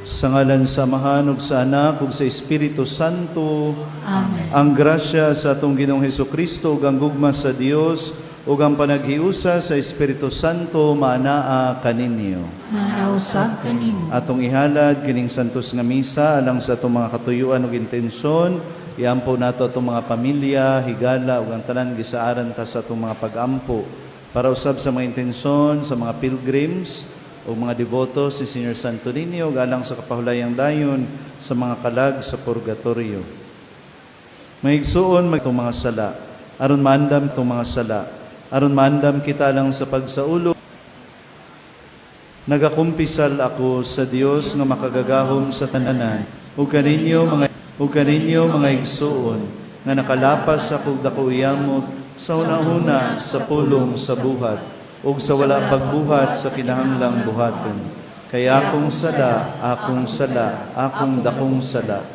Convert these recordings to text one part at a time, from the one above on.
Sa ngalan sa Amahan ug sa Anak ug sa Espiritu Santo. Amen. Ang grasya sa atong Ginoong Hesukristo ug ang gugma sa Dios ug ang panaghiusa sa Espiritu Santo maanaa kaninyo. Maanaa usab kanimo. Atong ihalad kining santos nga misa alang sa atong mga katuyuan ug intensyon. Iampo nato atong mga pamilya, higala ug ang tanan gisaaran ta sa atong mga pagampo para usab sa mga intensyon sa mga pilgrims o mga devotos ni Señor Santo Niño ug alang sa kapahulayang dayon sa mga kalag sa purgatorio. Mga igsuon, itong mga sala, aron maandam itong mga sala, aron maandam kita lang sa pagsaulog. Nagakumpisal ako sa Dios nga makagagahom sa tanan, ug kaninyo, mga igsuon, nga nakalapas ako dako yamot sa hunahuna, sa pulong, sa buhat, ug sa wala pagbuhat sa kinahanglang buhaton. Kay akong sala, akong sala, akong dakong sala.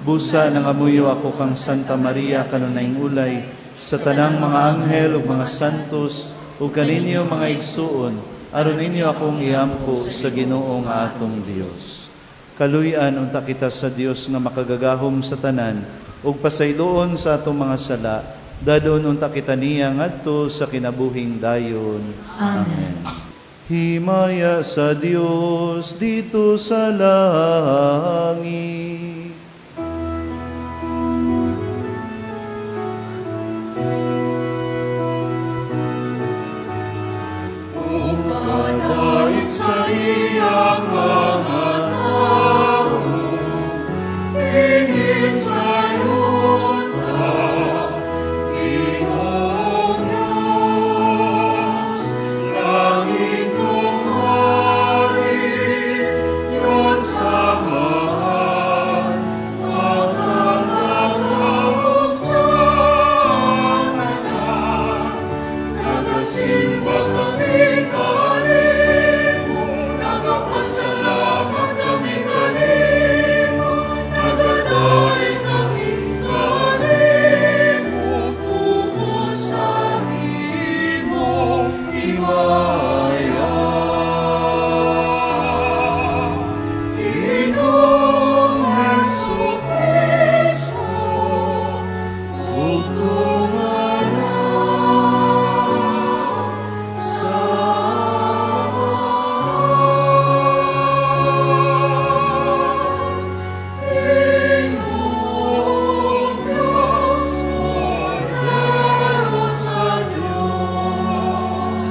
Busa nangamuyo ako kang Santa Maria kanunayng ulay, sa tanang mga anghel ug mga santos, ug kaninyo, mga igsuon, aron ninyo akong iampo sa Ginoo nga atong Dios. Kaluy-an unta kita sa Dios nga makagagahom sa tanan ug pasayloon sa atong mga sala, dadon unta kita niya ngadto sa kinabuhing dayon. Amen. Himaya sa Dios didto sa langit. Ug kadaig sa iyang mga tawo, dinhi sa yuta, Ginoong Diyos, langitnong Hari, Diyos Amahan, makagagahom sa tanan. Nagasimba kami kanimo, nagapasalamat kami kanimo, nagadaig kami kanimo, tungod sa imong himaya. Ginoong Hesus Kristo, ug sa Amahan, Ginoong Diyos, Kordero sa Diyos,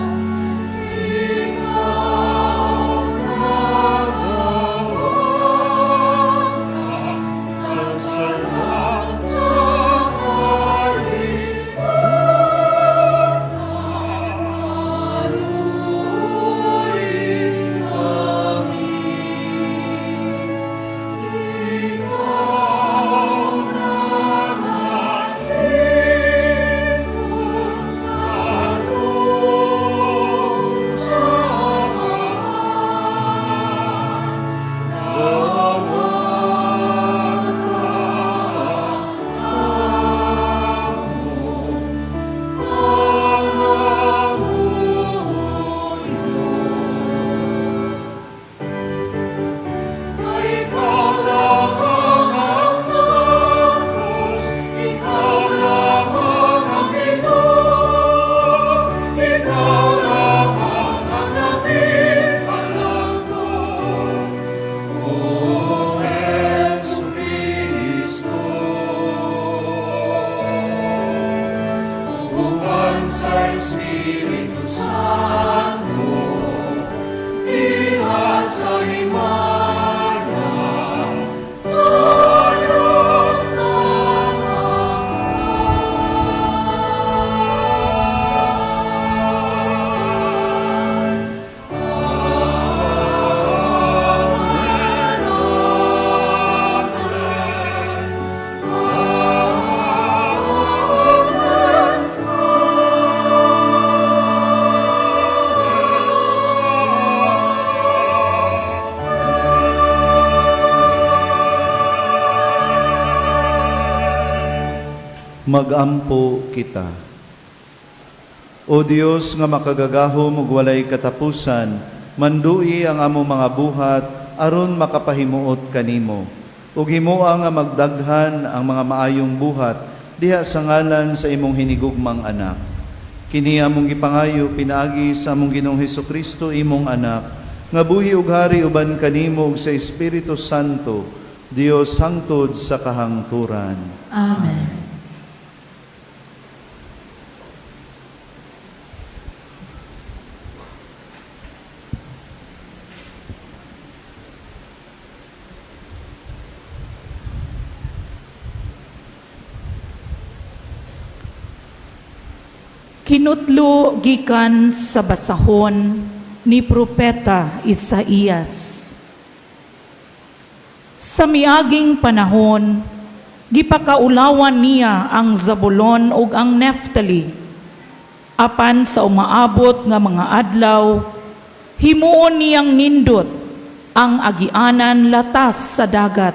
ikaw nagawata sa sala sa kalibutan. Kaluy-i kami. Ikaw nagalingkod sa sa Amahan, dawata among pangamuyo. Kay ikaw lamang ang Santos, ikaw lamang ang Ginoo, ikaw lamang ang labing halangdon, O Hesus Kristo. Ug uban sa Espiritu Santo, diha sa himaya, sa Diyos Amahan. Amen, Amen, Amen. Magampo kita. O Dios nga makagagahom ug walay katapusan, mandui ang among mga buhat aron makapahimuot kanimo. Ug himoa nga magdaghan ang mga maayong buhat diha sa ngalan sa imong hinigugmang anak. Kini among gipangayo pinaagi sa among Ginoong Hesukristo, imong anak, nga buhi ug hari uban kanimo ug sa Espiritu Santo, Dios hangtod sa kahangturan. Amen. Kinutlo gikan sa basahon ni Propeta Isaías. Sa miaging panahon, gipakaulawan niya ang Zabulon ug ang Neftali. Apan sa umaabot nga mga adlaw, himuon niyang nindot ang agianan latas sa dagat.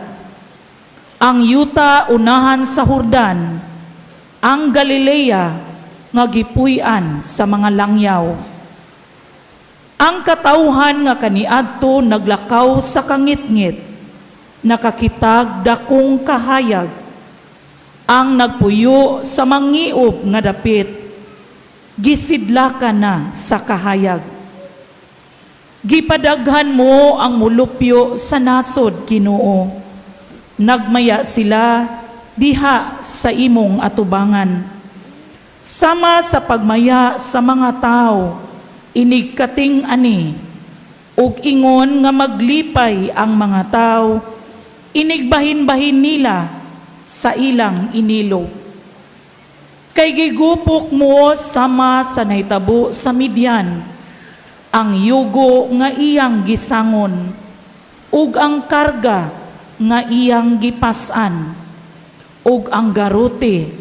Ang yuta unahan sa Hurdan, ang Galilea nga gipuy-an sa mga langyaw. Ang katawhan nga kaniadto naglakaw sa kangitngit, nakakitag dakong kahayag. Ang nagpuyo sa mangiob nga dapit, gisidlakan na sa kahayag. Gipadaghan mo ang mulupyo sa nasod, Ginoo. Nagmaya sila diha sa imong atubangan. Sama sa pagmaya sa mga tao, inigkating ani, ug ingon nga maglipay ang mga tao, inigbahin-bahin nila sa ilang inilog. Kay gigupok mo sama sa nahitabo sa Midian, ang yugo nga iyang gisangon, ug ang karga nga iyang gipas-an, ug ang garote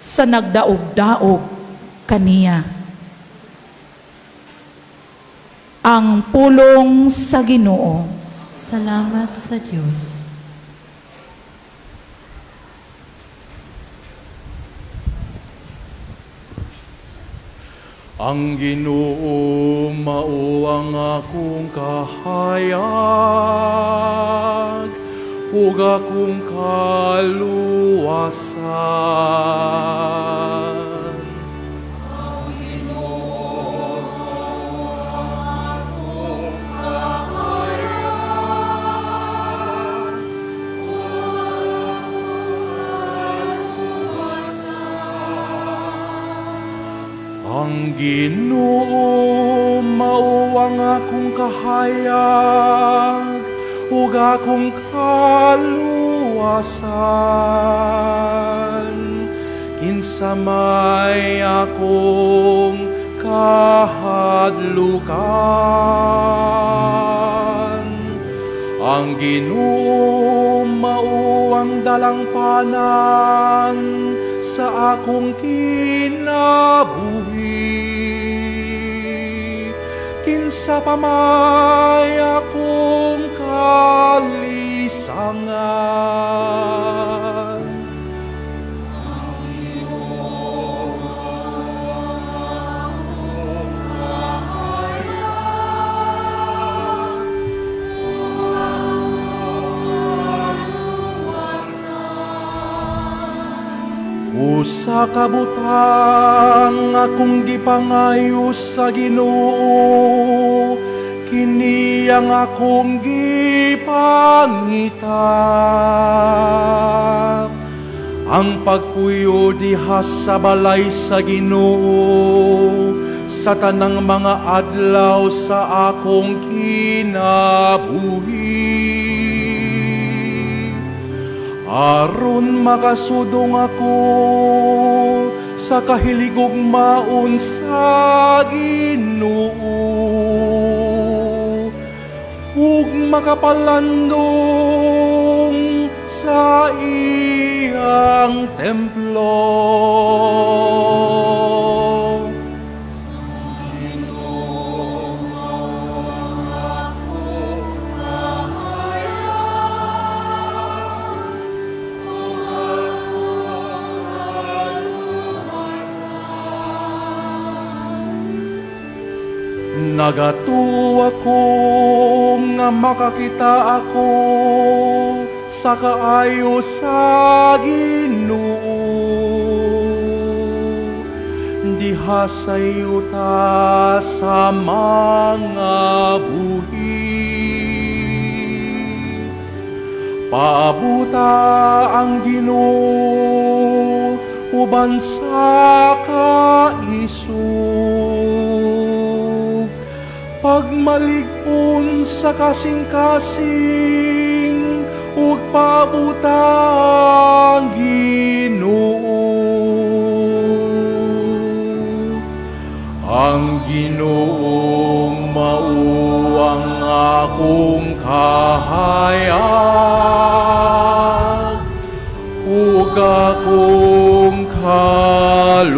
sa nagdaog-daog kaniya. Ang pulong sa Ginoo. Salamat sa Diyos. Ang Ginoo mao ang akong kahayag ug akong kaluwasan. Ang Ginoo mao ang akong kahayag ug akong kaluwasan. Kinsa may akong kahadlukan? Ang Ginoo mao ang dalangpanan sa akong kinabuhi. Kinsa pa may akong kalisangan? Usa ka butang akong gipangayo sa Ginoo, kini ang akong gipangita: ang pagpuyo diha sa balay sa Ginoo sa tanang mga adlaw sa akong kinabuhi, aron makasudong ako sa kahiligugmaon sa Ginoo ug makapalandong sa iyang templo. Nagatuo ako nga Nga makakita ako sa kaayo sa Ginoo diha sa yuta sa mga buhi. Paabuta ang Ginoo uban sa kaisog. Pagmalig-on sa kasing-kasing ug paabuta ang Ginoo. Ang Ginoo mao ang akong kahayag ug akong kaluwasan.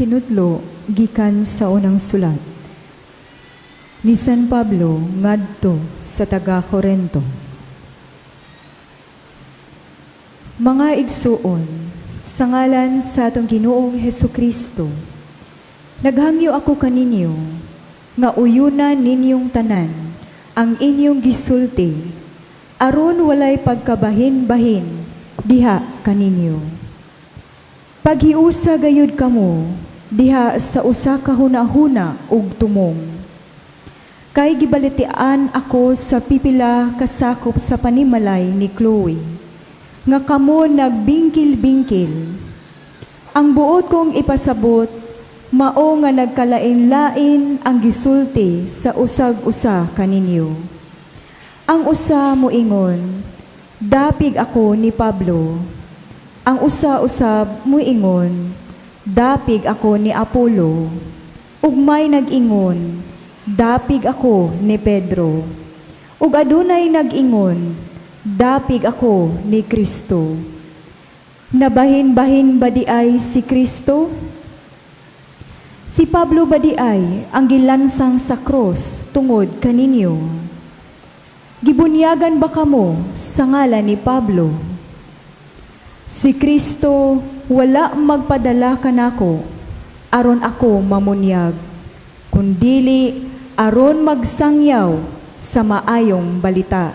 Kinutlo gikan sa unang sulat ni San Pablo ngadto sa taga Korento. Mga igsuon, sa ngalan sa atong Ginoong Hesukristo, naghangyo ako kaninyo nga uyunan ninyong tanan ang inyong gisulti aron walay pagkabahin-bahin diha kaninyo. Paghiusa gayud kamo diha sa usa ka hunahuna ug tumong. Kay gibalitian ako sa pipila kasakop sa panimalay ni Chloe, nga kamo nagbingkil-bingkil. Ang buot kong ipasabot, mao nga nagkalain-lain ang gisulti sa usag-usa kaninyo. Ang usa moingon, "Dapig ako ni Pablo." Ang usa usab moingon, "Dapig ako ni Apollo." Ug may nag-ingon, "Dapig ako ni Pedro." Ug adunay nag-ingon, "Dapig ako ni Kristo." Nabahin-bahin ba diay si Kristo? Si Pablo ba diay ang gilansang sa krus tungod kaninyo? Gibunyagan ba kamo sa ngalan ni Pablo? Si Kristo wala magpadala kanako aron ako mamunyag, kundili aron magsangyaw sa maayong balita.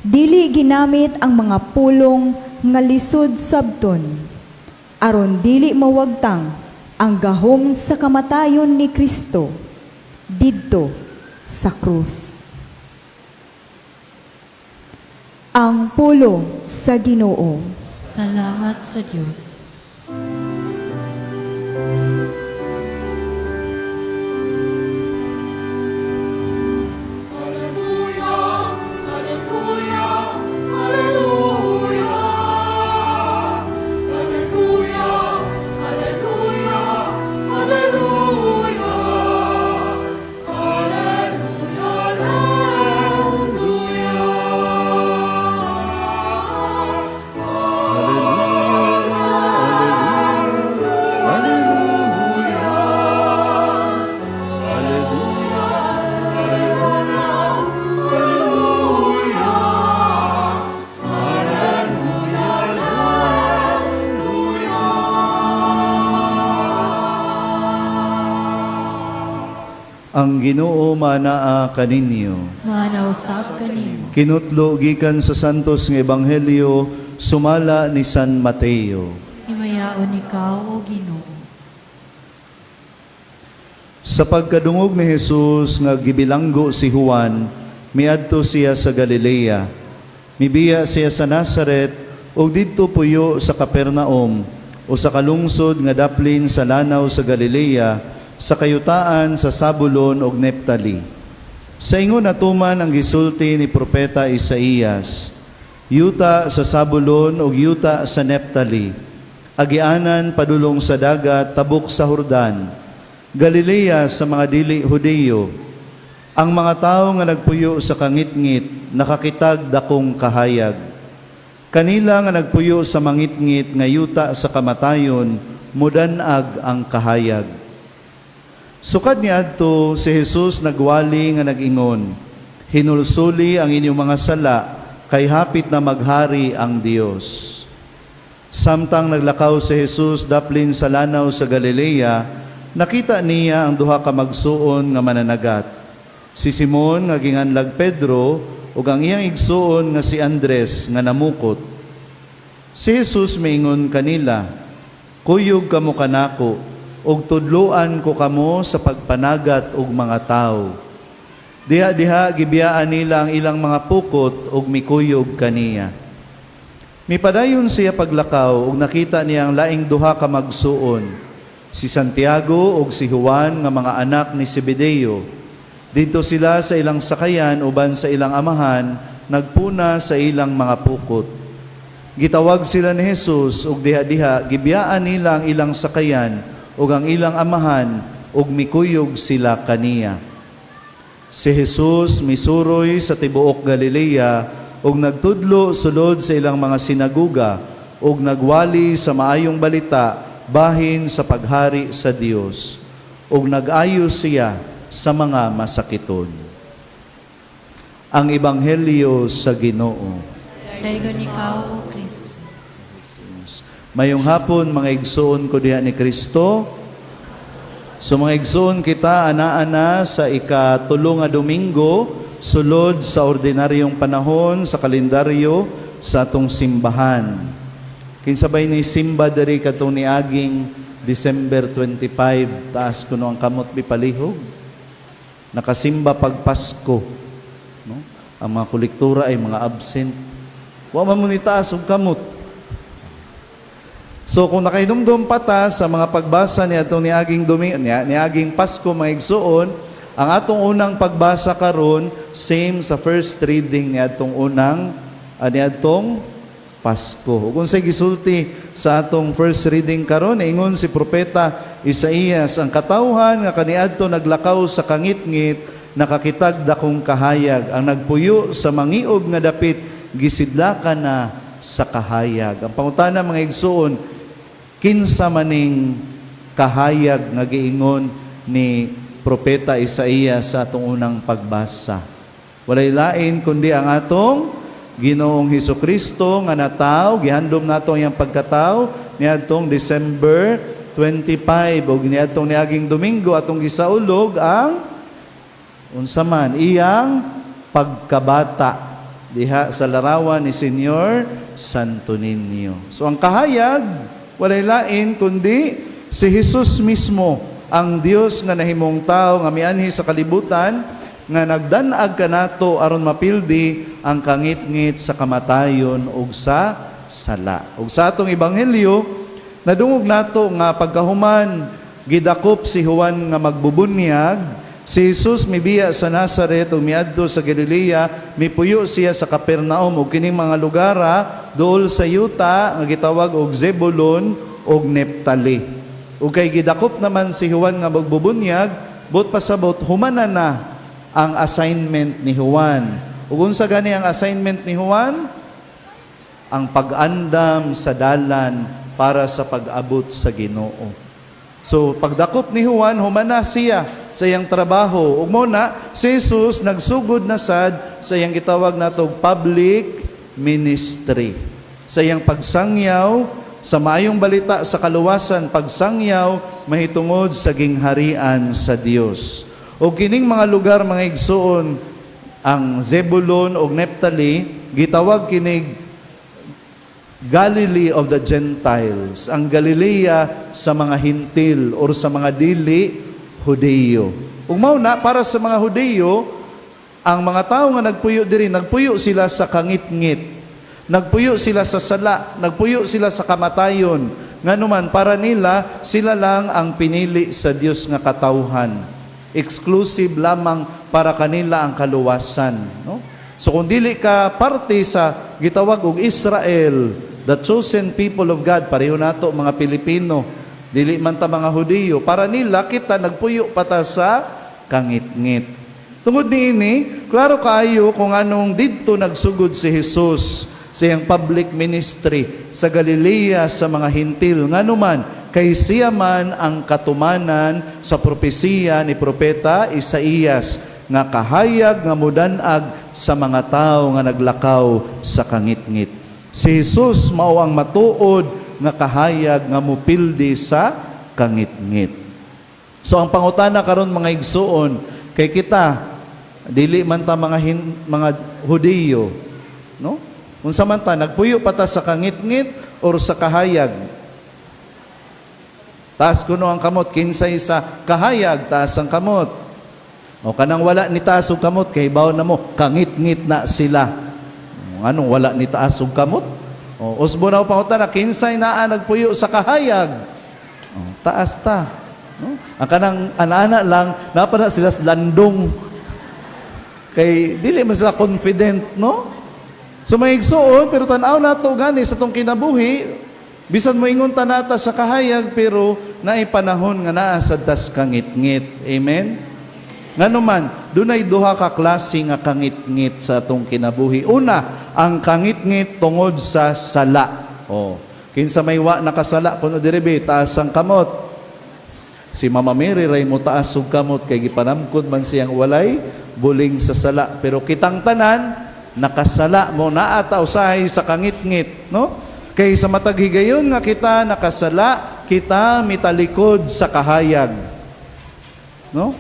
Dili ginamit ang mga pulong nga lisod sabton, aron dili mawagtang ang gahom sa kamatayon ni Kristo didto sa krus. Ang pulong sa Ginoo. Salamat sa Diyos. Alleluia, alleluia, alleluia. Alleluia, alleluia, alleluia. Alleluia, alleluia. Alleluia, Alleluia, Alleluia, Alleluia, Alleluia. Ang Ginoo manaa kaninyo. Maana usab kanimo. Kinutlo gikan sa Santos nga Ebanghelyo sumala ni San Mateo. Himayaon ikaw, O Ginoo. Sa pagkadungog ni Jesus nga gibilanggo si Juan, miadto siya sa Galilea. Mibiya siya sa Nazaret ug didto puyo sa Capernaum o sa kalungsod nga daplin sa lanaw sa Galilea, sa kayutaan sa Sabulon ug Neptali. Sa ingon natuman ang gisulti ni propeta Isaías, yuta sa Sabulon ug yuta sa Neptali, agianan padulong sa dagat tabok sa Hordan, Galilea sa mga dili Hudeyo, ang mga tawo nga nagpuyo sa kangitngit nakakitag dakong kahayag. Kanila nga nagpuyo sa mangitngit nga yuta sa kamatayon, mudan-ag ang kahayag. Sukad niadto si Jesus nagwali nga nag-ingon, "Hinulsuli ang inyong mga sala, kay hapit na maghari ang Dios." Samtang naglakaw si Jesus daplin sa lanaw sa Galilea, nakita niya ang duha ka magsuon nga mananagat. Si Simon nga ginganlag Pedro ug ang iyang igsuon nga si Andres nga namukot. Si Jesus miingon kanila, "Kuyog kamo kanako ug tudluan ko kamo sa pagpanagat og mga tawo." Diha-diha gibiyaan nila ang ilang mga pukot ug mikuyog kaniya. Mipadayon siya paglakaw ug nakita niya ang laing duha ka magsuon, si Santiago ug si Juan nga mga anak ni Zebedeo. Didto sila sa ilang sakayan uban sa ilang amahan, nagpuna sa ilang mga pukot. Gitawag sila ni Jesus ug diha-diha gibiyaan nila ang ilang sakayan ug ang ilang amahan ug mikuyog sila kaniya. Si Jesus misuroy sa tibuok Galilea ug nagtudlo sulod sa ilang mga sinaguga ug nagwali sa maayong balita bahin sa paghari sa Dios ug nag-ayo siya sa mga masakiton. Ang Ebanghelyo sa Ginoo. Daygon ikaw, O Kristo. Mayong hapon, mga igsoon ko diha ni Kristo. So mga igsoon, kita ana-ana sa ikatulo nga Domingo sulod sa ordinaryong panahon sa kalendaryo sa atong simbahan. Kinsa bay nisimba diri katong niaging December 25? Taas kuno ang kamot bi palihog. Nakasimba pag Pasko. No? Ang mga kolektora ay mga absent. Wa man mo ni taas og kamot. So kung nakahinumdum pa ta sa mga pagbasa ni atong niaging Pasko, mga igsuon, ang atong unang pagbasa karon same sa first reading ni atong unang ni atong Pasko. Ug unsay gisulti sa atong first reading karon? Ingon si propeta Isaías, ang katawhan nga kaniadto naglakaw sa kangitngit nakakitag dakong kahayag. Ang nagpuyo sa mangiob nga dapit gisidlakan na sa kahayag. Ang pangutana, mga igsuon, kinsa maning kahayag nga giingon ni propeta Isaías sa atong unang pagbasa? Walay lain kundi ang atong Ginoong Hesus Kristo nga nataw, gihandom nato ang iyang pagkataw niadtong December 25 ug niadtong niaging Domingo atong gisaulog ang unsa man iyang pagkabata diha sa larawan ni Señor Santo Niño. So ang kahayag, walay lain kundi si Jesus mismo, ang Dios nga nahimong tao nga mianhi sa kalibutan, nga nagdan-ag kanato aron mapildi ang kangitngit sa kamatayon ug sa sala. Ug sa atong ebanghelyo, nadungog nato nga pagkahuman gidakop si Juan nga magbubunyag, si Jesus mibiya sa Nazaret ug miadto sa Galilea, mipuyo siya sa Capernaum, ug kining mga lugara duol sa yuta nga gitawag og Zebulun ug Neptali. Ug kay gidakop naman si Juan nga magbubunyag, buot pasabot humana na ang assignment ni Juan. Ug unsa gani ang assignment ni Juan? Ang pag-andam sa dalan para sa pag-abot sa Ginoo. So pagdakop ni Juan, humana siya sa iyang trabaho. Ug mao na si Jesus nagsugod na sad sa iyang gitawag natog public ministry. Sa iyang pagsangyaw sa maayong balita sa kaluwasan, pagsangyaw mahitungod sa gingharian sa Dios. O kining mga lugar, mga igsuon, ang Zebulun ug Neptali, gitawag kinig Galilee of the Gentiles, ang Galilea sa mga Hintil or sa mga dili Hudeyo. Ug mao na para sa mga Hudeyo, ang mga tao nga nagpuyo diri, nagpuyo sila sa kangitngit. Nagpuyo sila sa sala, nagpuyo sila sa kamatayon. Nganuman para nila, sila lang ang pinili sa Dios nga katawhan. Exclusive lamang para kanila ang kaluwasan, no? So kung dili ka parte sa gitawag og Israel, the chosen people of God, pareho nato mga Pilipino, dili man ta mga Hudiyo, para nila kita nagpuyo pa ta sa kangitngit. Tungod niini, klaro kaayo kung anong didto nagsugod si Jesus sa iyang public ministry sa Galilea sa mga Hintil. Nganuman, kay siya man ang katumanan sa propesiya ni propeta Isaías. nga kahayag nga mudanag sa mga tawo nga naglakaw sa kangitngit. Si Jesus mao ang matuod nga kahayag nga mupildi sa kangitngit. So ang pangutana karon, mga igsuon, kay kita dili man ta mga Hudiyo, no? Unsa man ta, nagpuyo pa ta sa kangitngit or sa kahayag? Taas kuno ang kamot kinsay sa kahayag, taas ang kamot. O kanang wala ni taas og kamot, kay baw na mo kangitngit na sila. O, anong wala ni taas og kamot? O usbo na pangutana, kinsay naa nagpuyo sa kahayag? O, taas ta. No? Ang kanang ana-ana lang, napa na sila sa landong. Kay dili man sila confident, no? So may igsuon, pero tan-aw nato gani sa tong kinabuhi, bisan mo ingon ta nata sa kahayag, pero naay panahon nga naa sa tas kangitngit. Amen? Ngano man, dunay duha ka klase nga kangitngit sa atong kinabuhi. Una, ang kangitngit tungod sa sala. Oh, kinsa may wa nakasala kuno diri be, taas ang kamot. Si Mama Mary ray mo taas og kamot kay gipanamkod man siyang walay buling sa sala. Pero kitang tanan nakasala, mo naa ta usahay sa kangitngit, no? Kay sa matag higayon nga kita nakasala, kita mitalikod sa kahayag. No?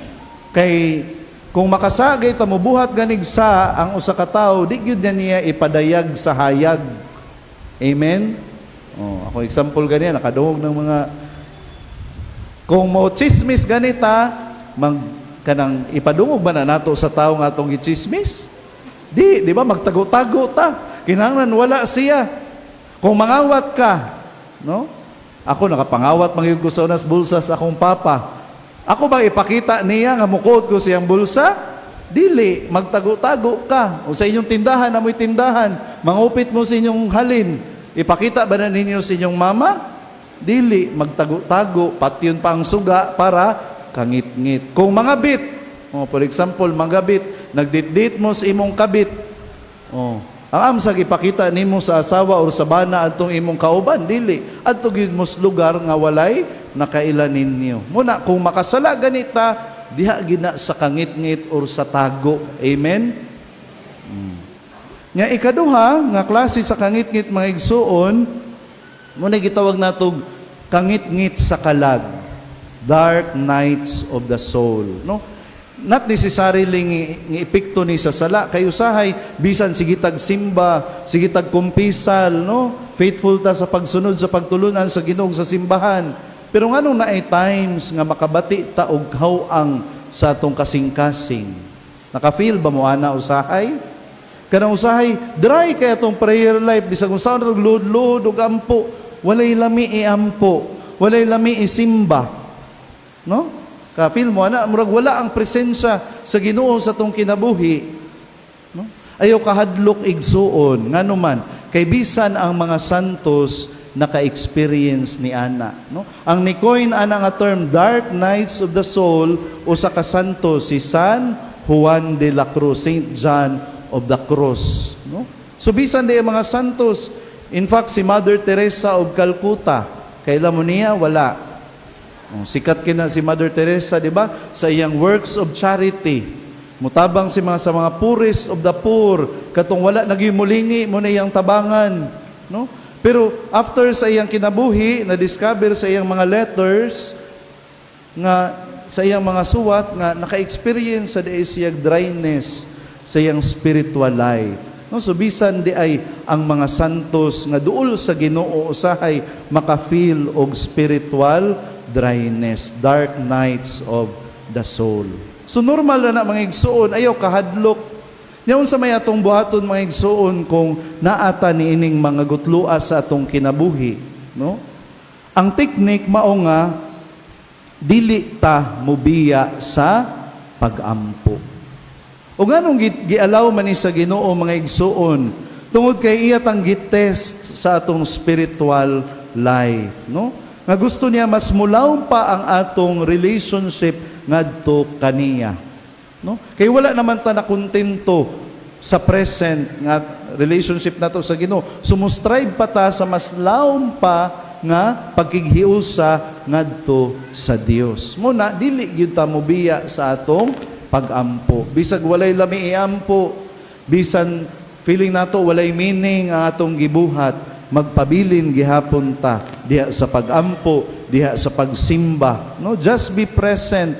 Kay kung makasagay ta, mobuhat ganig sa ang usa ka tawo, di gyud na niya ipadayag sa hayag. Amen? Oh, ako example ganiya, nakadungog ng mga kung mo chismis ganita, mag kanang ipadungog ba na nato sa tawo nga atong gichismis? Di ba magtago-tago ta? Kinahanglan wala siya. Kung mangawat ka, no? Ako nakapangawat man gyud ko sa unas bulsa sa akong papa. Ako ba ipakita niya nga mukuot ko siyang bulsa? Dili, magtago-tago ka. O sa inyong tindahan, amoy tindahan, mangupit mo sa inyong halin. Ipakita ba na ninyo sa inyong mama? Dili, magtago-tago, patyon pa ang suga para kangit-ngit. Kung mga bit, oh, for example, mga bit, nagdit-dit mo sa imong kabit. Oh, ang amsag ipakita nimo sa asawa or sa bana atong imong kauban, dili. Adto gyud mo sa lugar nga walay nakaila ninyo. Muna kung makasala ganita, diha gina sa kangit-ngit or sa tago. Amen? Nga ikaduha nga klase sa kangit-ngit, mga igsuon, mo na gitawag natog kangit-ngit sa kalag, dark nights of the soul, no? Not necessarily nga epekto ni sa sala, kay usahay bisan sige tag simba, sige tag kumpisal, no, faithful ta sa pagsunod sa pagtulunan sa Ginoo sa simbahan, pero nganong naay times nga makabati ta og haw-ang sa atong kasing-kasing? Naka-feel ba mo ana usahay? Kanang usahay dry kay atong prayer life, bisag unsa na luhod-luhod og ampo, walay lami iampo, walay lami isimba, no? Ka-feel mo ana, murag wala ang presensya sa Ginoo sa atong kinabuhi, no? Ayaw kahadlok, igsuon, ngano man kay bisan ang mga santos naka-experience ni ana, no? Ang ni-coin ana nga term dark nights of the soul, usa ka santo, si San Juan de la Cruz, Saint John of the Cross, no? So bisan di ang mga santos, in fact si Mother Teresa of Calcutta, kaila mo niya? Wala. Oh, sikat kina si Mother Teresa, di ba? Sa iyang works of charity. Mutabang si mga sa mga poorest of the poor, katong wala nagimulingi mo na iyang tabangan, no? Pero after sa iyang kinabuhi, na-discover sa iyang mga letters nga sa iyang mga suwat nga naka-experience sa diay siyang dryness sa iyang spiritual life. No, so bisan di ay ang mga santos nga duol sa Ginoo usahay maka-feel og spiritual dryness, dark nights of the soul. So normal na na, mga igsuon, ayaw kahadlok. Nya unsa may atong buhaton, mga igsuon, kung naata ni ining mga gutlua sa atong kinabuhi, no? Ang technique mao nga dili ta mubiya sa pagampo. O nganong gialaw man ni sa Ginoo, mga igsuon? Tungod kay iya tang gitest sa atong spiritual life, no? Nga gusto niya mas mulaw pa ang atong relationship ngadto kaniya, no? Kay wala naman ta nakontento sa present nga relationship nato sa Ginoo. So mo-strive pa ta sa mas lawom pa nga pagkighiusa ngadto sa Dios. Muna dili gyud ta mobiya sa atong pagampo. Pagampo. Bisag walay lami iampo, bisan feeling nato walay meaning ang atong gibuhat, magpabilin gihapon ta diha sa pagampo, diha sa pagsimba. No, just be present.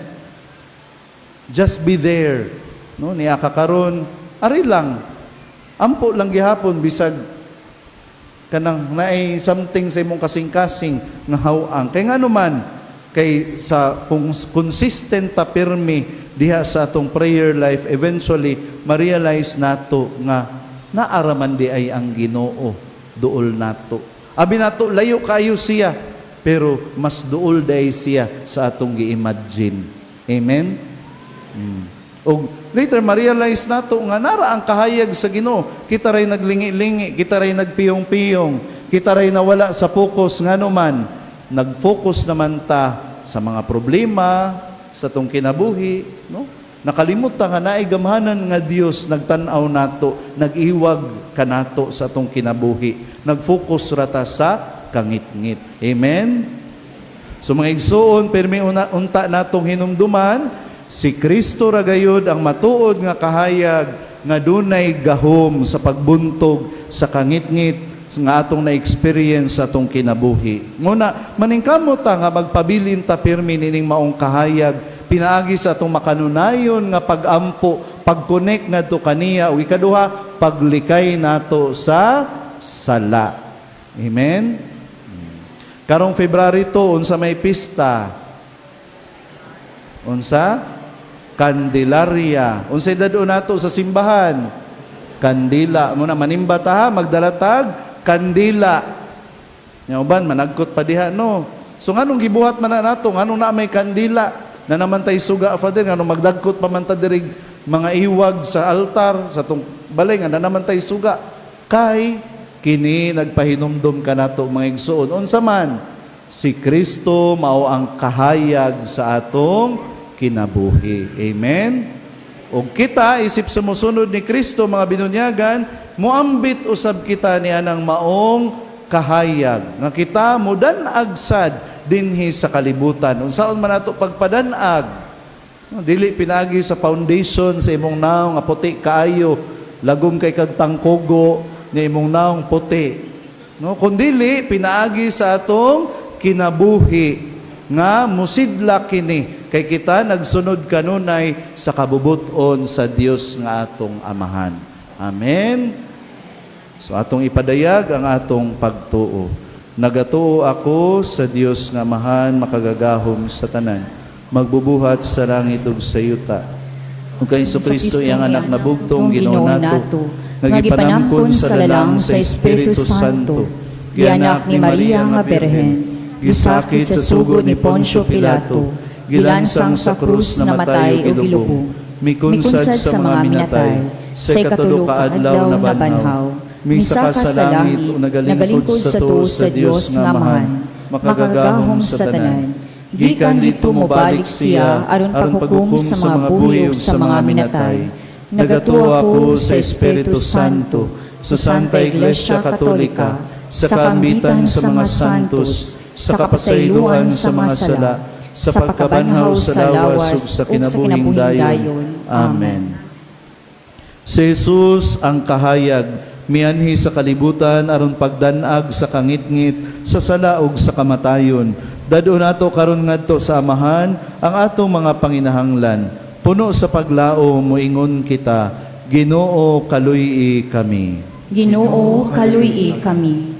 Just be there. No, niya ka karon, ari lang. Ampo lang gihapon bisag kanang naay something sa imong kasing-kasing nga haw-ang. Kay ngano man, kay sa kung consistent ta pirmi diha sa atong prayer life, eventually ma-realize nato nga naaraman di ay ang Ginoo duol nato. Abi nato layo kayo siya, pero mas duol diay siya sa atong gi-imagine. Amen. Og later ma-realize nato nga nara ang kahayag sa Ginoo. Kita ray naglingi-lingi, kita ray nagpiyong-piyong, kita ray nawala sa focus. Ngano man, nag-focus naman ta sa mga problema sa tong kinabuhi, no? Nakalimot ta nga naay gamhanan nga Dios nagtan-aw nato, nag-iwag kanato sa atong kinabuhi. Nag-focus ra ta sa kangitngit. Amen. So mga igsuon, pirmi una, unta natong hinumduman, si Kristo ra gayud ang matuod nga kahayag nga dunay gahom sa pagbuntog sa kangitngit nga atong na-experience sa atong kinabuhi. Nguna, maningkamot ta nga magpabilin ta pirmi nining maong kahayag pinaagi sa atong makanunayon nga pagampo, pag-connect ngadto kaniya, ug ikaduha, paglikay nato sa sala. Amen. Karong February 2, unsa may pista? Unsa? Candelaria. Unsay dad-on nato sa simbahan? Kandila. Muna manimba ta ha, magdala tag kandila. Nya uban managkot pa diha, no. So nganong gibuhat man na nato? Nganong na may kandila? Na naman tay suga, Father, nganong magdagkot pa man ta diri mga iwag sa altar sa tong balay nga na naman tay suga? Kay kini nagpahinumdom kanato, mga igsuon. Unsa man? Si Kristo mao ang kahayag sa atong kinabuhi. Amen. Og kita isip sumusunod ni Kristo, mga binunyagan, moambit usab kita niya ng maong kahayag nga kita mudan-ag sad dinhi sa kalibutan. Unsaon man nato pagpadan-ag? No, dili pinaagi sa foundation sa imong naong nga puti kaayo, lagom kay kag tangkogo ni imong naong puti. No, kundili pinaagi sa atong kinabuhi nga musidla kini kay kita nagsunod kanunay sa kabubuton sa Dios nga atong Amahan. Amen. So atong ipadayag ang atong pagtuo. Nagatuo ako sa Dios nga Amahan, makagagahom sa tanan, magbubuhat sa langit ug sa yuta, ug kay Kristo, iyang anak na bugtong, Ginoo nato, nga gipanangkon sa lalang sa Espiritu Santo, gianak ni Maria nga Birhen, gisakit sa sugo ni Poncio Pilato, gilansang sa krus, namatay ug gilubong, mikunsad sa mga minatay, sa ikatulo ka adlaw nabanhaw, misaka sa langit ug nagalingkod sa tuo sa Dios nga Amahan, makagagahom sa tanan. Gikan didto mobalik siya aron paghukom sa mga buhi ug sa mga minatay. Nagatuo ako sa Espiritu Santo, sa Santa Iglesia Katolika, sa kaambitan sa mga santos, sa kapasayloan sa mga sala, sa pagkabanhaw sa lawas ug sa kinabuhing dayon. Amen. Si Jesus ang kahayag, mianhi sa kalibutan aron pagdanag sa kangitngit, sa sala ug sa kamatayon. Dad-on nato karon ngadto sa Amahan ang atong mga panginahanglan. Puno sa paglaom moingon kita, Ginoo, kaluy-i kami. Ginoo, kaluy-i kami.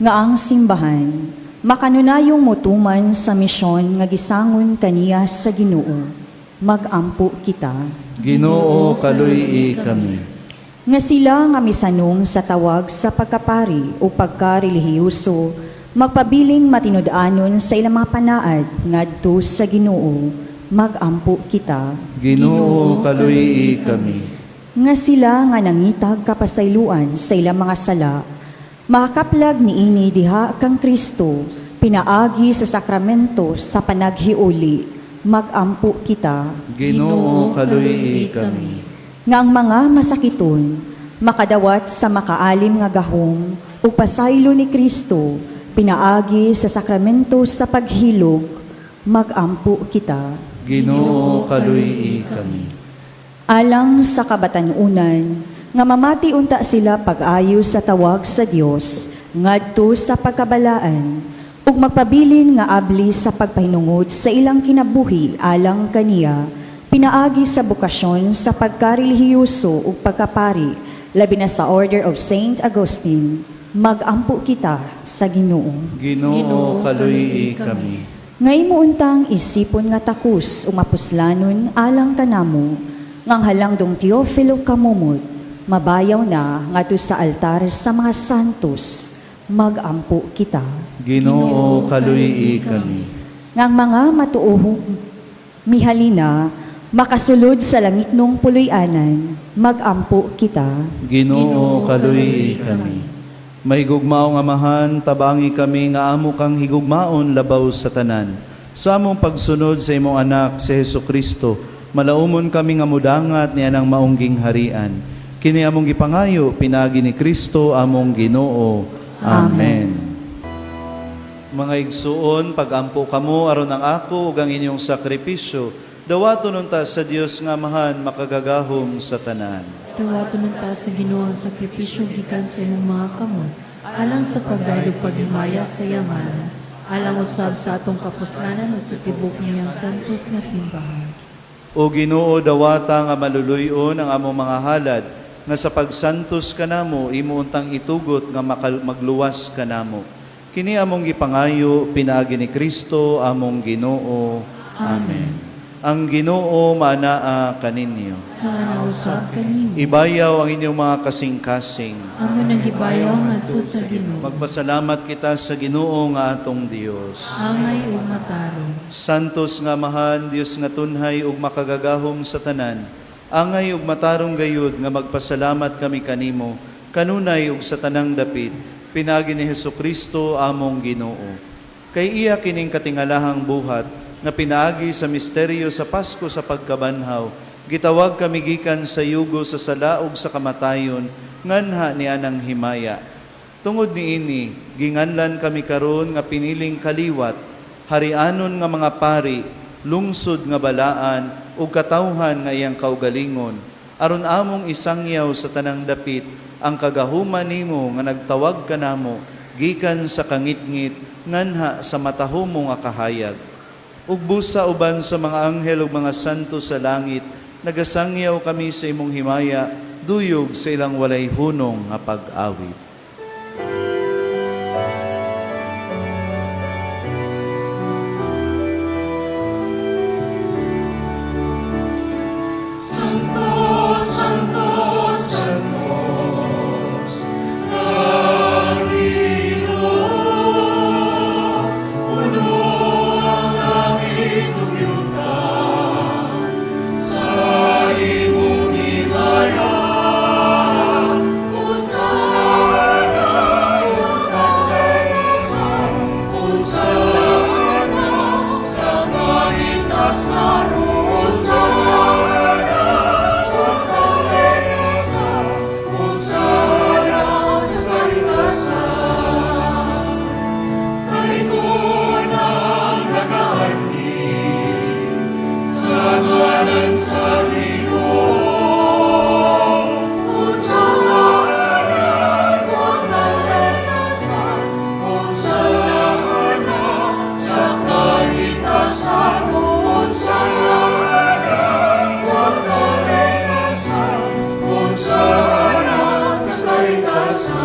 Nga ang simbahan makanunayong motuman sa misyon nga gisangon kaniya sa Ginoo. Magampo kita. Ginoo, kaluy-i kami. Nga sila nga misanong sa tawag sa pagkapari o pagkarelihiyoso, magpabiling matinud-anon sa ilang mga panaad ngadto sa Ginoo. Magampo kita. Ginoo, kaluy-i kami. Nga sila nga nangitag kapasayloan sa ilang mga sala, makakaplag niini diha kang Kristo pinaagi sa sakramento sa panaghiuli. Magampo kita. Ginoo, kaluy-i kami. Nga ang mga masakiton makadawat sa makaalim nga gahom ug pasaylo ni Kristo pinaagi sa sakramento sa paghilog. Magampo kita. Ginoo, kaluy-i kami. Alang sa kabatan-unan, nga mamati unta sila pag-ayo sa tawag sa Dios ngadto sa pagkabalaan, ug magpabilin nga abli sa pagpahinungod sa ilang kinabuhi alang kaniya, pinaagi sa bokasyon sa pagkarelihiyoso ug pagkapari, labi na sa Order of Saint Augustine, magampo kita sa Ginoo. Ginoo, kaluy-i kami. Nga imo untang isipon nga takus ug mapuslanon alang kanamo, ngang halangdong Teofilo Camomot, mabayaw na ngadto sa altar sa mga santos, magampo kita. Ginoo, kaluy-i kami. Ngang mga matuohong mihalina, makasulod sa langitnong puloy-anan, magampo kita. Ginoo, kaluy-i kami. Mahigugmaong Amahan, tabangi kami nga amo kang higugmaon labaw sa tanan. Sa among pagsunod sa imong anak, si Hesu Kristo, malaumon kami nga mudangat ni anang maungging harian. Kini among gipangayo, pinaagi ni Kristo among Ginoo. Amen. Mga igsuon, pagampo kamo aron ang ako ug ang inyong sakripisyo, dawaton unta sa Dios nga Amahan makagagahom sa tanan. Dawaton unta sa Ginoo ang sakripisyo gikan sa imong mga kamot, alang sa pagdayeg paghimaya sa iyang ngalan, alang usab sa atong kapuslanan ug sa tibok niyang santos nga simbahan. O Ginoo, dawata nga maluluy-on ang among mga halad, nga sa pagsantos kanamo imo untang itugot nga magluwas kanamo. Kini among gipangayo pinaagi ni Kristo among Ginoo. Amen. Ang Ginoo maanaa kaninyo. Maana usab kanimo. Ibayaw ang inyong mga kasing-kasing. Amo nang gibayaw ngadto sa Ginoo. Magpasalamat kita sa Ginoo nga atong Dios. Angay ug matarong. Santos nga Amahan, Dios nga tunhay ug makagagahom sa tanan, angay ug matarong gayud nga magpasalamat kami kanimo, kanunay ug sa tanang dapit, pinaagi ni Hesukristo among Ginoo. Kay iya kining katingalahang buhat nga pinaagi sa misteryo sa Pasko sa pagkabanhaw, gitawag kami gikan sa yugo sa sala ug sa kamatayon, nganha ni anang himaya. Tungod niini, ginganlan kami karon nga piniling kaliwat, harianon nga mga pari, lungsod nga balaan, ug katawhan nga iyang kaugalingon, aron among isangyaw sa tanang dapit ang kagahuman nimo nga nagtawag kanamo gikan sa kangitngit nganha sa matahumo nga kahayag. Ug busa uban sa mga anghel ug mga santo sa langit, nagasangyaw kami sa imong himaya, duyog sa ilang walay hunong nga pag-awit. Santo, Santo, Santos, ang Ginoo, puno ang langit ug yuta sa imong himaya. Hosana, Hosana, Hosana sa kahitasan. Hosana, Hosana, Hosana sa kahitasan. Kalikon ang nagaanhi sa ngalan sa Ginoo. Hosana, Hosana, Hosana sa kahitasan. Hosana, Hosana, Hosana sa kahitasan.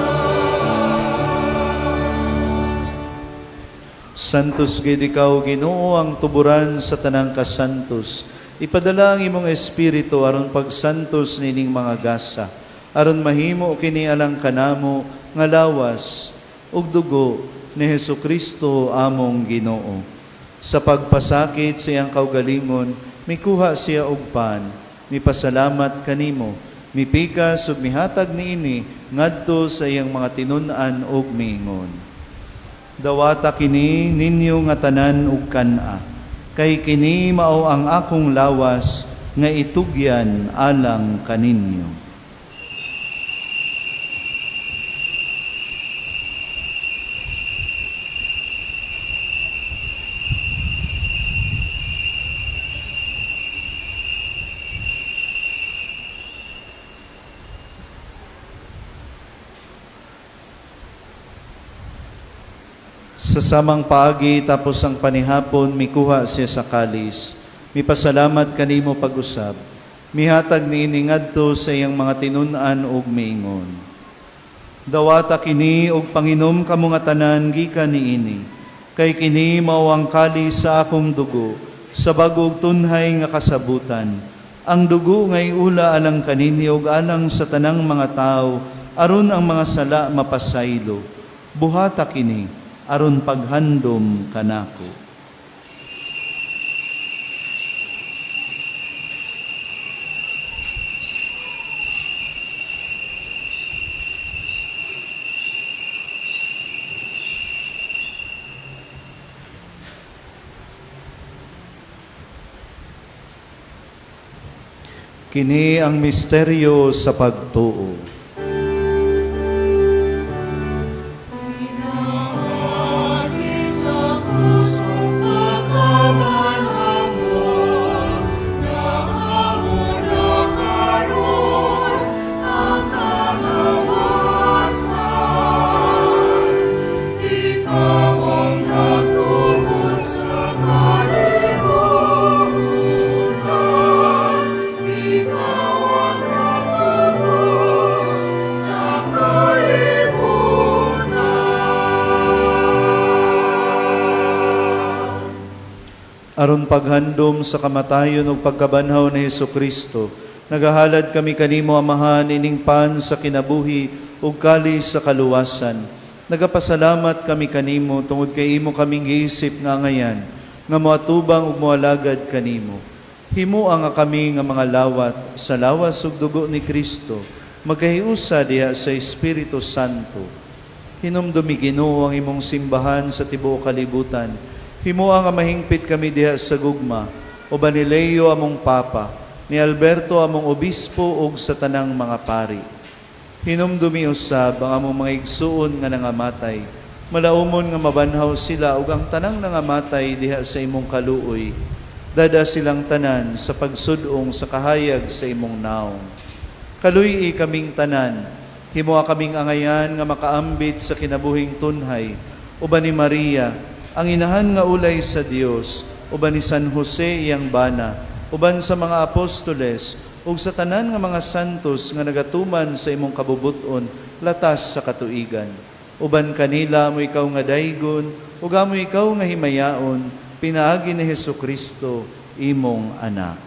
Santos gid ikaw, Ginoo, ang tuburan sa tanang kasantos. Ipadala ang imong espiritu aron pagsantos nining mga gasa, aron mahimo kini alang kanamo nga lawas ug dugo ni Hesukristo among Ginoo. Sa pagpasakit sa iyang kaugalingon, mikuha siya og pan, mipasalamat kanimo, mipikas ug mihatag niini ngadto sa iyang mga tinun-an ug miingon: Dawata kini ninyo nga tanan ug kan-a, kay kini mao ang akong lawas nga itugyan alang kaninyo. Sa samang paagi tapos ang panihapon, mikuha siya sa kalis. Mipasalamat kanimo pag-usab. Mihatag niini ngadto sa iyang mga tinun-an ug miingon: "Dawata kini ug panginom kamo nga tanan gikan niini. Kay kini mao ang kalis sa akong dugo, sa bag-ong tunhay nga kasabutan. Ang dugo nga iula alang kaninyo ug alang sa tanang mga tawo aron ang mga sala mapasaylo. Buhata kini aron paghandom kanako." Kini ang misteryo sa pagtuo. Pinaagi sa krus ug pagkabanhaw mo, na amo na karon ang kagawasan. Ikaw ang nagtubos sa kalibutan. Ikaw ang nagtubos sa kalibutan. Aron paghandom sa kamatayon ug pagkabanhaw ni Hesukristo, nagahalad kami kanimo, Amahan, ining pan sa kinabuhi ug kalis sa kaluwasan. Nagapasalamat kami kanimo tungod kay imo kaming giisip nga angayan nga moatubang ug moalagad kanimo. Himoa nga kami nga mga lawat sa lawas ug dugo ni Kristo magkahiusa diha sa Espiritu Santo. Hinumdumi, Ginoo, ang imong simbahan sa tibuok kalibutan. Himoa nga mahingpit kami diha sa gugma, uban ni Leo among Papa, ni Alberto among Obispo ug sa tanang mga pari. Hinumdumi usab ang among mga igsuon nga nangamatay. Malaumon nga mabanhaw sila ug ang tanang nangamatay diha sa imong kaluoy. Dad-a silang tanan sa pagsud-ong sa kahayag sa imong naong. Kaluy-i kaming tanan, himoa kaming angayan nga makaambit sa kinabuhing tunhay, uban ni Maria, ang inahan nga ulay sa Dios, uban ni San Jose iyang bana, uban sa mga apostoles, ug sa tanan nga mga santos nga nagatuman sa imong kabubut-on latas sa katuigan. Uban kanila amo ikaw nga daygon, ug amo ikaw nga himayaon, pinaagi ni Hesukristo, imong anak.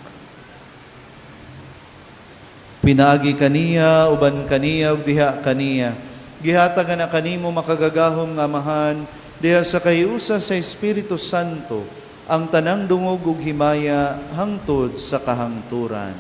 Pinaagi kaniya, uban kaniya, ug diha kaniya, gihatag na kanimo makagagahom nga Amahan, diha sa kahiusa sa Espiritu Santo, ang tanang dungog ug himaya hangtod sa kahangturan.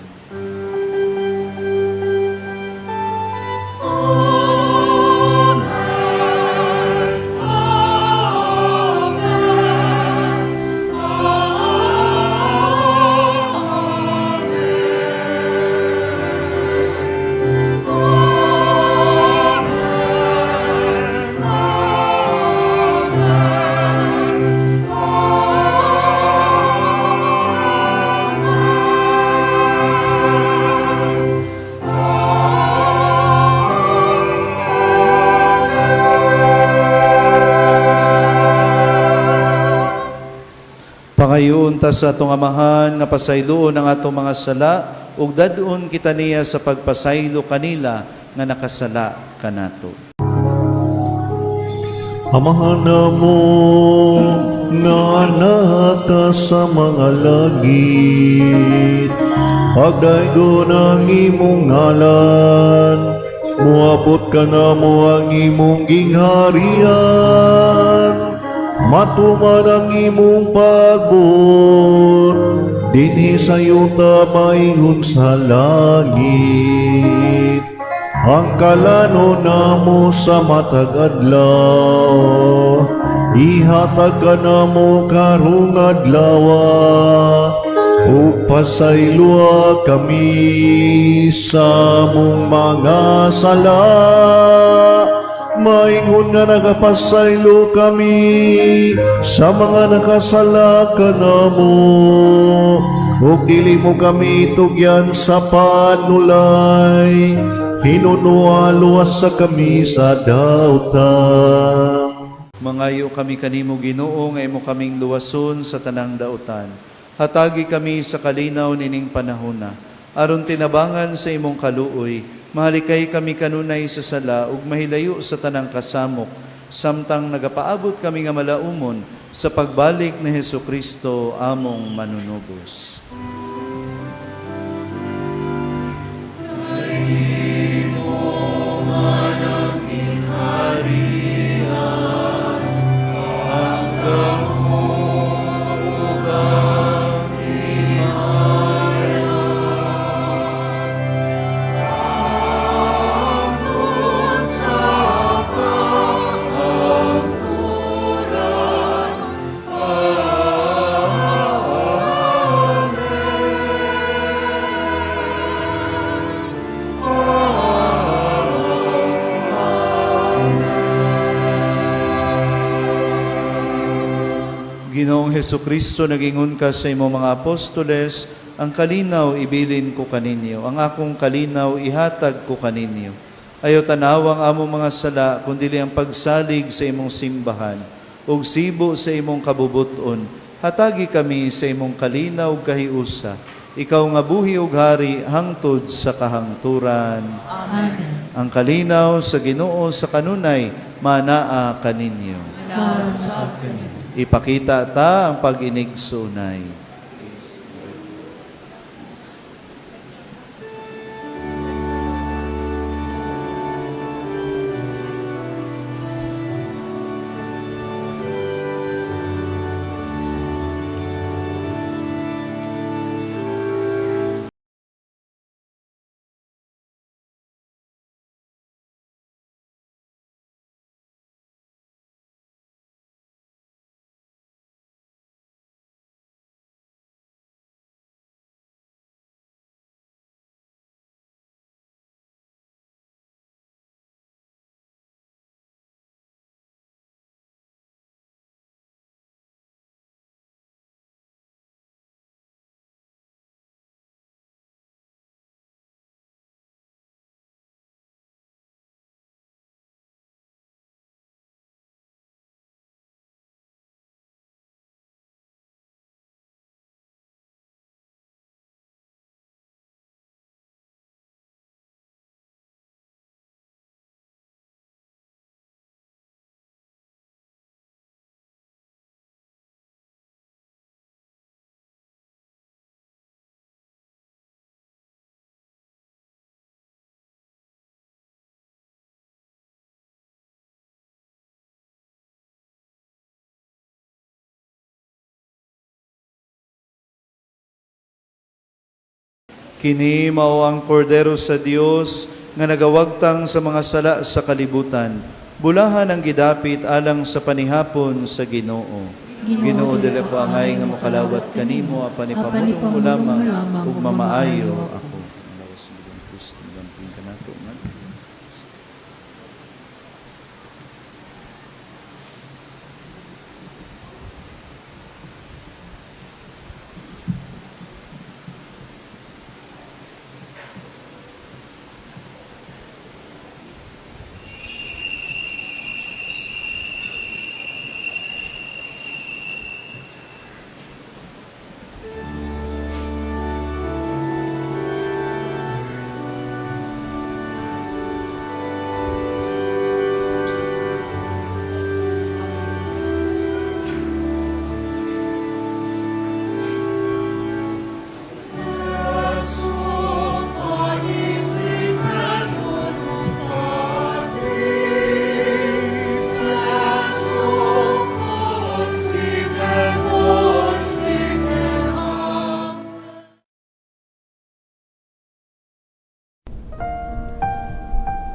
Pangayoon ta sa atong Amahan nga pasayloon ang atong mga sala ug dad-on kita niya sa pagpasaylo kanila nga nakasala kanato. Amahan namo nga naa ka sa mga langit, pagdaygon ang imong ngalan, muabot kanamo ang imong gingharian, matuman ang imong pagbuot, dinhi sa yuta maingon sa langit. Ang kalanon namo sa matag adlaw, ihatag kanamo karong adlaw, ug pasayloa kami sa among mga sala, maingon nga nagapasaylo kami sa mga nakasala kanamo, ug dili mo kami tugyan sa panulay, hinunoa luwasa kami sa dautan. Mangayo kami kanimo, Ginoo, nga imo kaming luwason sa tanang dautan. Hatagi kami sa kalinaw nining panahona. Aron tinabangan sa imong kaluoy, mahalikay kami kanunay sa sala ug mahilayo sa tanang kasamok, samtang nagapaabot kami nga malaumon sa pagbalik ni Hesukristo among manunubos. Ginoong Hesukristo, nagingon ka sa imong mga apostoles, "Ang kalinaw ibilin ko kaninyo, ang akong kalinaw ihatag ko kaninyo. Ayaw tanawang among mga sala, kundili ang pagsalig sa imong simbahan, ug sibo sa imong kabubuton. Hatagi kami sa imong kalinaw ug kahiusa. Ikaw nga buhi ug hari hangtod sa kahangturan." Amen. Ang kalinaw sa Ginoo sa kanunay manaa kaninyo. Mausap. Ipakita ta ang pag-inigsoonay. Kini mao ang Kordero sa Dios nga nagawagtang sa mga sala sa kalibutan. Bulahan ang gidapit alang sa panihapon sa Ginoo. Ginoo, dili ko angay nga mokalawat kanimo, apan ipamulong mo lamang ug mamaayo ako. Ang lawas ni Ginoong Kristo, magamping kanato man.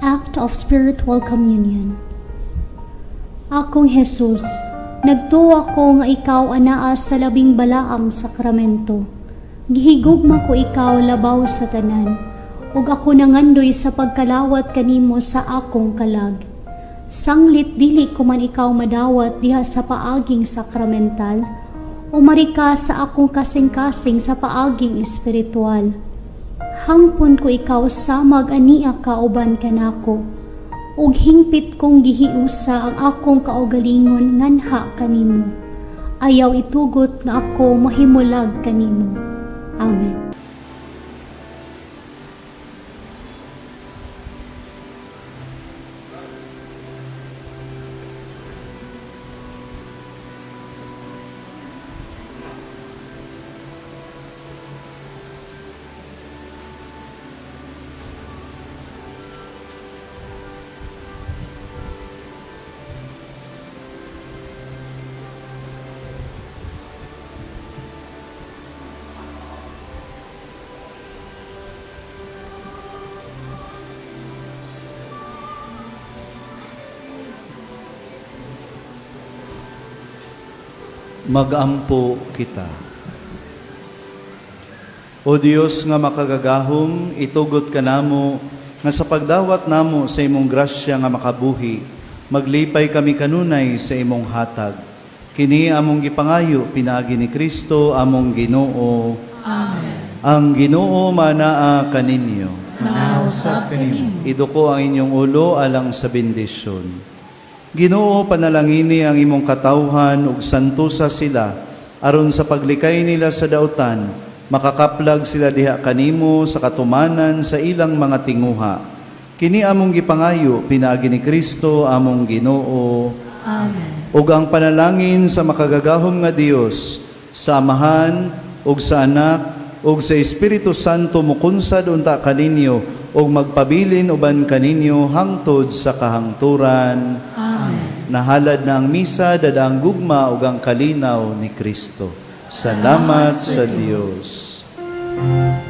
Act of Spiritual Communion. Akong Jesus, nagtuo ko nga ikaw anaa sa labing balaang sakramento. Gihigugma ko ikaw labaw sa tanan, ug ako nangandoy sa pagkalawat kanimo sa akong kalag. Sanglit dili ko man ikaw madawat diha sa paaging sakramental, umari ka sa akong kasing-kasing sa paaging espiritual. Hangpon ko ikaw samag ania ka uban kanako. Ug hingpit kong gihiusa ang akong kaugalingon nganha kanimo. Ayaw itugot nga ako mahimulag kanimo. Amen. Magampo kita. O Dios nga makagagahom, itugot kanamo nga sa pagdawat namo sa imong grasya nga makabuhi, maglipay kami kanunay sa imong hatag. Kini among gipangayo pinaagi ni Kristo among Ginoo. Amen. Ang Ginoo manaa kaninyo. Manausap kanimo. Iduko ang inyong ulo alang sa bendisyon. Ginoo, panalangini ang imong katawhan ug santusa sila aron sa paglikay nila sa dautan, makakaplag sila diha kanimo sa katumanan sa ilang mga tinguha. Kini among gipangayo pinaagi ni Kristo among Ginoo. Amen. Ug ang panalangin sa makagagahom nga Dios, sa Amahan ug sa Anak ug sa Espiritu Santo mukunsad unta kaninyo ug magpabilin uban kaninyo hangtod sa kahangturan. Amen. Nahalad na ang misa, dada ang gugma ug ang kalinaw ni Kristo. Salamat sa Dios.